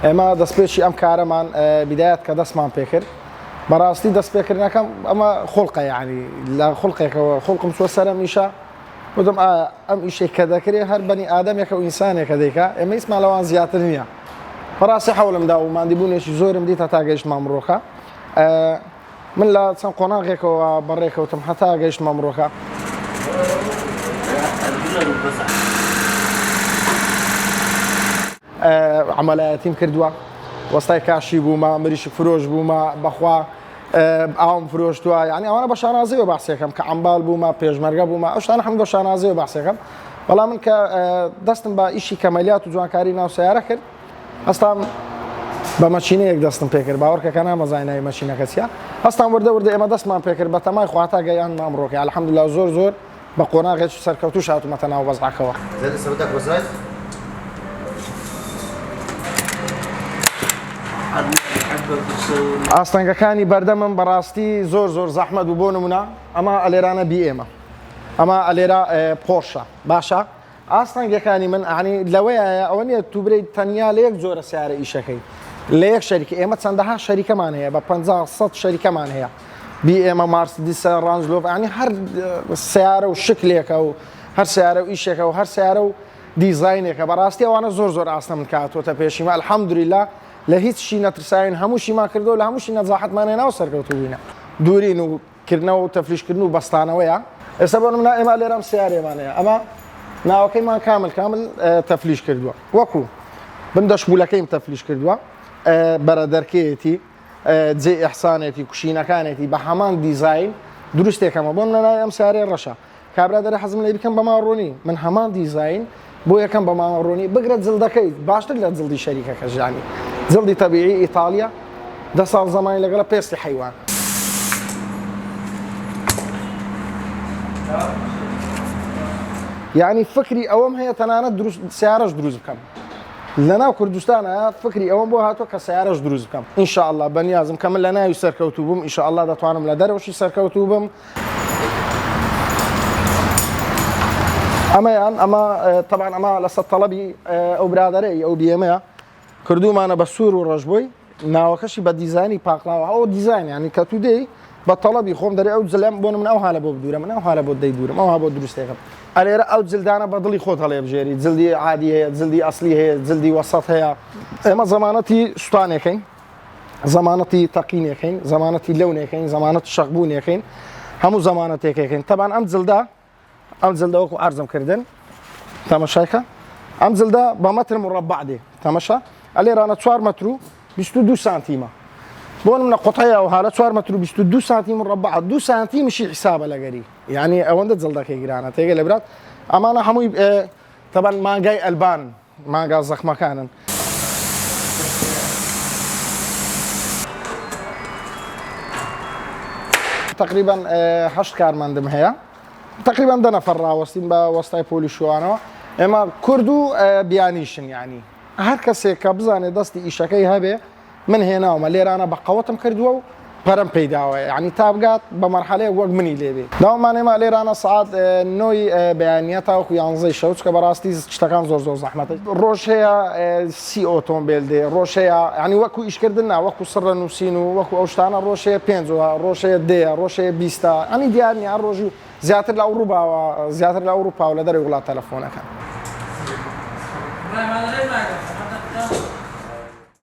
ئێمە دەستپێکی ئەم کارەمان بیدایەت کە دەستمان پێکرد بەڕاستی دەستپێکردنەکەم ئەمە خوڵقە یعنی لە خوڵقێکەوە خوڵقم چوە سەرم ئیشە وتم ئایا ئەم ئیشێک کە دەکرێ هەر بەنی ئادەمێکە و ئینسانێکە دەیکا ئێمە هیچمان لەوان زیاتر نییە بەڕاستی حەولم دا و ماندیبوونێکی زۆرم دیت هەتا گەیشتمە ئەمڕۆکە من لە چەند قۆناغێکەوە بەڕێکەوتم هەتا گەیشتمە ئەمڕۆکە. عەمەلایەتیم کردووە وەستای کاشی بوومە مریشک فرۆش بوومە بەخوا ئاوم فرۆشتووە یعنی ئەوانە بە شانازیەوە باسێکم کە عەمبال بوومە پێشمەرگە بوومە ئەو شتانە هەموو بە شانازیەوە باسێکم بەڵام من کە دەستم بە ئیشی کەمەلیات و جوانکاری ناو سیارە کرد هەستام بە مەچینەیەک دەستم پێکرد باوەڕکە کە نامەزای ناوی مەچینەکە چیە هەستام وردە وردە ئێمە دەستمان پێکرد بە تەمای خواتا گەیان ئەمڕۆکە الحمدلله زۆر زۆر بە قۆناغێکی سەرکەوتووش هاتوومەتە ناو وەزعەکەوە. ئاستەنگەکانی بەردەمم بەڕاستی زۆر زۆر زەحمەت بوو بۆ نمونە ئەمە ئەلێرانە بی ئێمە ئەمە ئەلێرا پۆرشە باشە ئاستەنگەکانی من ئەعنی لەوەیە ئەوە نییە تو برێی تەنیا لە یەک جۆرە سیارە ئیشەکەی لە یەک شەریکە ئێمە چەندەها شەریکەمان هەیە بە 50 سەد شەریکەمان هەیە بی ئێمە مارسدیسە ڕانجلۆڤ ئەعنی هەر سیارە و شکلێکە و هەر سیارە و ئیشێکە و هەر سیارە و دیزاینێکە بەڕاستی ئەوانە زۆر زۆر ئاستە من کاتۆتە پێشیمە الحەمدللە لە هیچ شی نەترساوین هەمووشیمان کردو لە هەمووشی نەجاحەتمان هێنا و سەرکەوتوو بووینە دوورین و کردنەوە و تەفلیشکردن و بەستانەوەیە. ئێستا بۆ نمونە ئێمە لێرە ئەم سیارەیەمان هەیە ئەمە ناوەکەیمان کامل کامل تەفلیش کردووە وەکو بن دەشبولەکەیم تەفلیش کردووە بەرە دەرکەیەتی جێ ئیحسانێتی کوشینەکانێتی بە هەمان دیزاین دروستێکەمە بۆ منە ناوی ئەم سیارەیە ڕەشە کابرا دەرێ حەزم لێ بکەم بە ماڕۆنی من هەمان دیزاین بۆ یەکەم بە ماڕۆنی بگرە جلدەکەی باشتر لە جلدی شەریکەکە ژانی جلدی تەبیعی ئیتالیا دە ساڵ زەمانی لەگەڵە پێستی حەیوان. یعنی فکری ئەوەم هەیە تەنانەت دروست سیارەش دروست بکەم لەناو کوردستانە فکری ئەوەم بۆ هاتووە کە سیارەش دروست بکەم ئینشاءاللە بەنیازم کە من لە ناوی سەرکەوتوو بووم ئینشاءاللە دەتوانم لە دەرەوەشی سەرکەوتوو بم ئەمەیان ئەمە تەبان ئەمە لەسەر تەڵەبی ئەو برادەرەی ئەو بیەمەیە کردومانە بە سوور و ڕەش بۆی ناوەکەشی بە دیزانی پاقلاوە ئەو دیزاین ینی کە تو دێی بە تەڵەبی خۆم دەرێ ئەو جلم بۆ من ئەو حالە بۆ بدورە من ئەو حالە بۆ دەی دوورم ئەو بۆ دروستێکم ئەلێرە ئەو جلدانە بە دڵی خۆت هەڵێ بژێری جلدی عادی هەیە جلدی ئەسلی هەیە جلدی وەسەت هەیە ئێمە زەمانەتی سوتانێکین زەمانەتی تەقینێکین زەمانەتی لەونێکین زەمانەت شەقبوونێکین هەموو زەمانەتێکێکین تەبان ئەم جلدا ئەم جلدە وەکو عەرزم کردن تەمەشایکە ئەم جلدە بە مەتر مڕەبع دێ تەمەشا ئەلێرانە 4 مەتر و 22 سانتیمە بۆ منە قوتەیە ئەو حالە 4 مەتر و 22 سانتیم مڕەبع 2 سانتیمشی حیسابە لەگەری یعنی ئەوەندە جلدەکەی گرانە تێگە لە برات ئەمانە هەمووی تەبەن مانگای ئەلبان مانگا زەخمەکانن. تقریبا هەشت کارمەندم هەیە تقریبا دە نەفەر ڕاوەستین بە وەستای پۆلی شوانەوە ئێمە کورد و بیانیشن یعنی هەر کەسێک کە بزانێت دەستی ئیشەکەی هەبێ من هێناومە لێرانە بە قەوەتم کردووە و پەرەم پێی داوە یانی تا بگات بە مەرحەلەیەک وەک منی لێ بێ. داوامان ئێمە لێرانە سەعات نۆی بەیانیە تاوەکو یانزەی شەو چکە بەڕاستی شتەکان زۆر زۆر زەحمەتە ڕۆژ هەیە سی ئۆتۆمبێل دێ ڕۆژ هەیە یانی وەکو ئیشکردن نا وەکو سڕە نووسین و وەکو ئەو شتانە ڕۆژ هەیە پێنج ڕۆژ هەیە دەیە ڕۆژ هەیە بیستە یانی دیار نییە ڕۆژ و زیاتر لە ئەوروپاوە زیاتر لە ئەوروپا و لە دەرەوەی وڵات تەلەفۆنەکەن.